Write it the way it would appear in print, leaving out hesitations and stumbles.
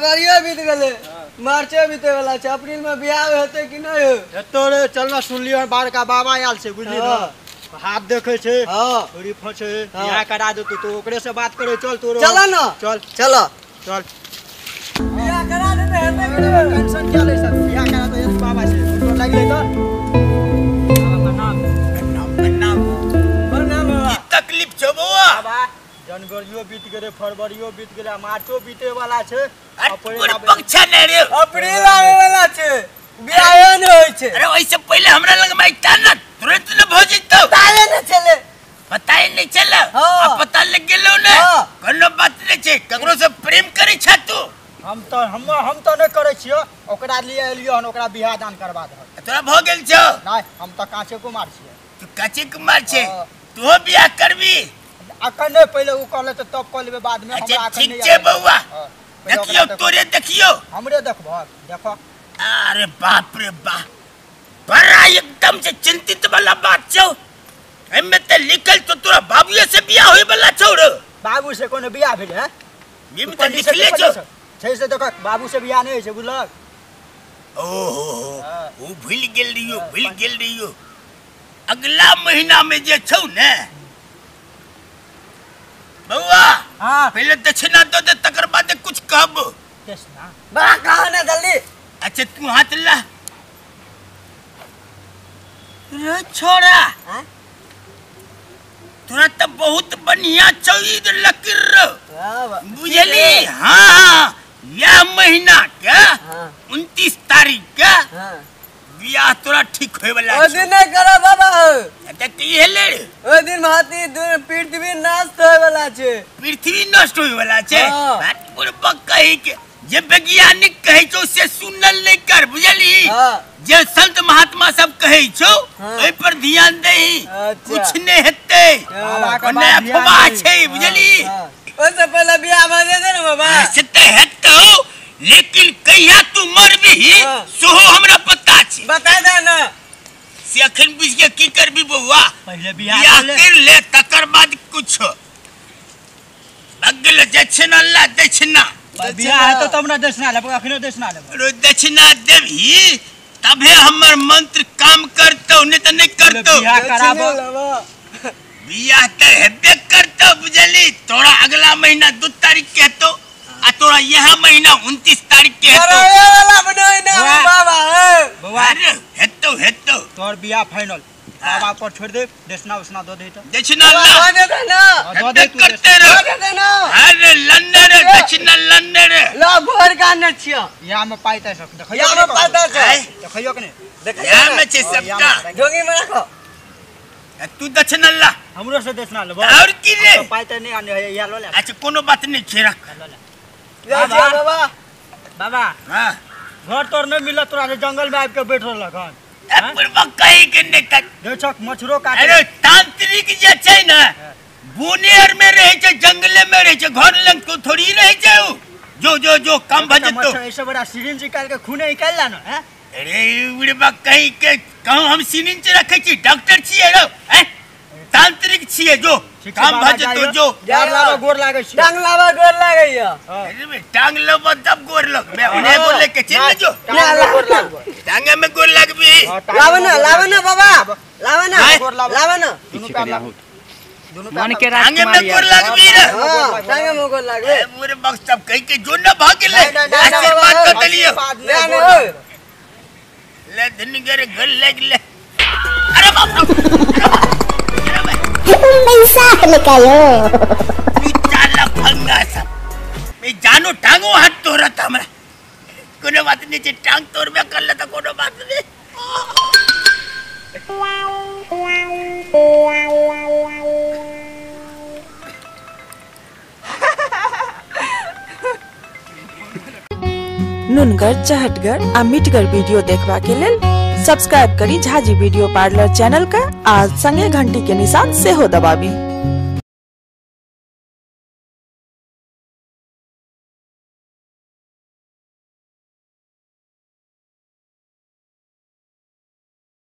फरवरियो बीत गेलै, मार्चो बीते वाला छै, अप्रैल में बियाह हेतै कि नहि? हेतौ रे, चल ना। सुनलियो बड़का बाबा आयल छै, बुझली ना? हाथ देखै छै, छुरी फंसे, बियाह करा देतौ। तो ओकरे से बात करे चल तोरो। चल ना, चल चल चल, बियाह करा देतै, हेतै कि नहि? टेंशन क्या लै सब, बियाह करा दे बाबा से। तोर लागि ले त बाबा प्रणाम। प्रणाम प्रणाम। की तकलीफ छौ बौआ? बाबा, जनवरियो बीत गेलै, फरवरियो बीत गेलै, मार्चो बीते वाला छै। रे अप्रैल आवे वाला छै, बियाह नहि होइ छै। अरे ओइसे पहिले हमरा लग में एकटा ना तुरंत न भ जइतौ। पताए नहि चले, पताए नहि चले। आ पता लग गेलौ ने, कोनो बात नहि छै। ककरो से प्रेम करै छ तू? हम तो नहि करै छियो, ओकरा लिए एलियो हन, ओकरा बियाह दान करवा दह। तोरा भ गेल छौ? नहि, हम त काचे कुमार छियै। तू काचे कुमार छै, तू बियाह करबी? अखन नहि, पहिले उ कहले त तब कऽ लेबै बाद में। हमरा अखन ठीक छै बौआ, देखियो तोरे, देखियो हमरे देखबो, देखो। अरे बाप रे बाप, बड़ा एकदम से चिंतित वाला बात छौ। एमे त लिखल तो तोरा बाबूए से बियाह होय वाला छौ रे। बाबू से कोनो बियाह भेल है? एमे त लिखले छौ छै से देखो, बाबू से बियाह नहि होइ छै, बुझलक? ओहो हो, ओ भूल गेल रहियो, भूल गेल रहियो। अगला महीना में जे छौ ने बौआ, पहले दक्षिणा दो दे, तकर बाद कुछ कहबो। दक्षिणा बा कहा ना जल्दी। अच्छा तू हाथ ला रे छोरा, तोरा तो बहुत बढ़िया छौ ई लकीर रो, बुझली? हाँ, यह महीना के 29 तारीख के बियाह तोरा ठीक होय वाला ओ दिन नहीं करा बाबा। अच्छा की हेले रे? ओ दिन भाती पृथ्वी नष्ट होय वाला छै। पृथ्वी नष्ट होय वाला छै? बात पूर्वक कही के जे वैज्ञानिक कहै छौ से सुनल नहीं कर, बुझली? जे संत महात्मा सब कहै छौ ओइ पर ध्यान देही, कुछ नहीं हेतै, ओने अफवाह छै, बुझली? ओइसे पहिले बियाह भ जेतै ने बाबा? से त हेतौ, लेकिन कहिया तू मरबी सेहो हमरा पता छै। बता दे ना। से अखन बुझ के की करबी बौआ? पहिले बियाह कर ले, तकर बाद कुछ अगले दक्षिणा ला। दक्षिणा बियाह हेतौ तब ना दक्षिणा लेबै, अखनो दक्षिणा लेबै। दक्षिणा देबही तबे हमर मंत्र काम करतौ, नहीं त नहीं करतौ। बियाह कराबो, बियाह त हेबे करतौ, बुझली? तोरा अगला महीना 2 तारीख के हेतौ आ तोरा यह महीना 29 तारीख के हेतौ। वाला बनाई ना बाबा। बौआ अरे हेतौ हेतौ, तोर बियाह फाइनल। बाबा पर छोड़ दे, दक्षिणा उसना दो दे त। दक्षिणा ला दे दे ना, दो दे करते रे, दे दे ना। अरे लन्ने रे, दक्षिणा लन्ने रे। ला भोर का न छियो, या में पाई त सब देखियो, या में पाई त देखियो के नहीं देखियो, या में छै सबटा ढोंगी में रखो। तू दक्षिणा ला, हमरो से दक्षिणा लेबो। और की रे? पाई त नहीं आने है, या लो ले। अच्छा कोनो बात नहीं छै, रख। बाबा बाबा बाबा, हां घर तोर नहीं मिलत तोरा, जंगल में आबि के बैठ रहलक हन। कहीं के नहीं तक देखक मछरो काटे। अरे तांत्रिक जे छै ने बोनेर में रहे छै, जंगले में रहे छै, घर लग को थोड़ी रहे छै उ। जो जो जो काम भ जेतो। ऐसे बड़ा सिरिंज निकाल के खूने निकाल ला ना हैं? अरे उड़बा कहीं के कहूं हम सिरिंज रखे छी, डॉक्टर छियै रो, हैं? तांत्रिक छियै, जो काम भ जेतो। जो टांग लावा गोर लागै छी, टांग लावा गोर लागैया। अरे टांग लावा तब गोर लग, मैं ओने गोर लेके चल जो। टांगे में गोर लगबी। लावा ना, लावा ना बाबा, लावा ना, लावा ना। मन के टांगे में गोर लगबी रे। हां टांगे में गोर लागबे। मोरे बक्स सब कह के जो ना भाग ले, आशीर्वाद कर देलियो। ना ना ले धनगर घर लग ले। अरे बाप पैसा लेकायो चाला फंगा सब। मैं जानो टांगो हाथ तोड़ा था हमरा, कोनो बात नहीं छे, टांग तोड़बे कर ले त कोनो बात नहीं। नुनगर, चहटगर आ मिठगर वीडियो देखबा के लेल सब्सक्राइब करी झाजी वीडियो पार्लर चैनल का आ संगे घंटी के निशान सेहो दबाबी।